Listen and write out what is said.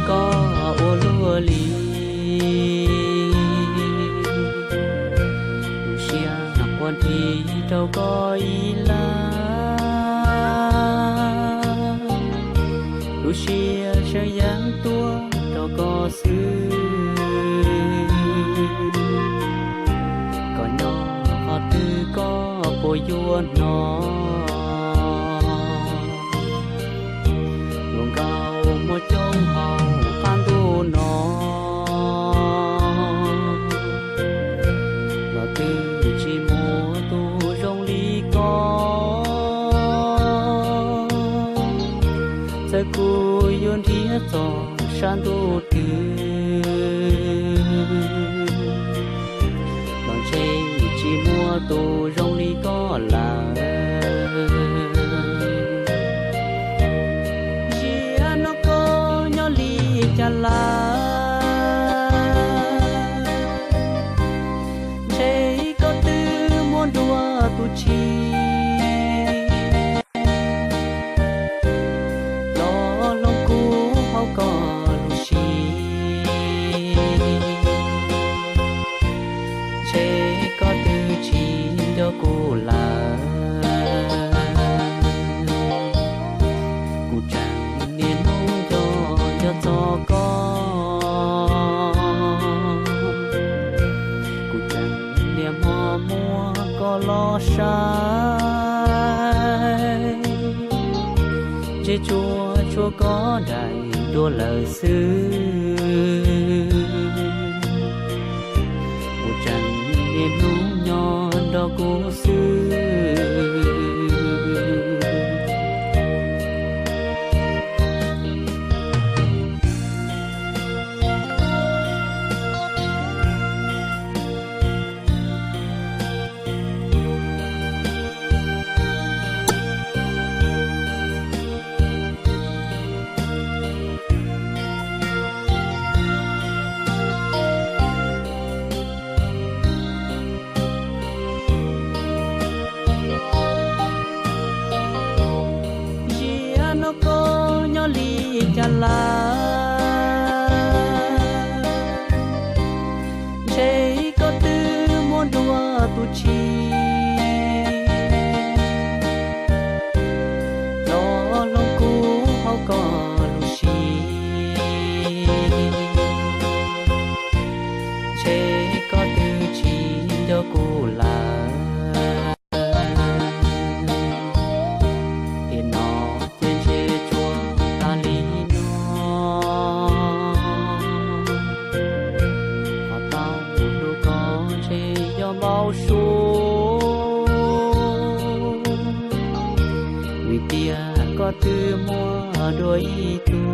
koj ua luaj li. Lub siab quaj nthi rau koj ib lawm, lub siab saw yeeb tuaj rau koj xwb. Koj nyob qhov twg koj puas yuav hnov? Luag nkauj muaj coob hauv qab ntuj no, los twb tsis muaj tus zoo li koj. Txawm kuv yuav nrhiav txog sab ntuj twg, los ntshe tsis muaj tus zoo li koj lawm. Ziag no koj nyob li cas lawm? Ntshe koj twb muab nruab tus tshis los hloov kuv hauv koj lub siab. Ntshe koj twb tsis nco kuv lawm. Kuv tseem niaj hnub nco nco txog koj, kuv tseem niaj hmo muab koj los saib, ntshe tsuas tshuav koj nraim dua lawm xwb. Kuv tseem niaj hnub nyob nrog kuv xwb. Ziag no koj nyob li cas lawm? Ntshe koj twb muab nruab tus tshis los hloov kuv hauv koj lub siab. Ntshe koj twb tsis nco kuv lawm. Tiam no ces ntshe tsuas tas li no, qhov tau hlub koj ntshe yog npau suav, vim tias koj twb muaj dua ib tug.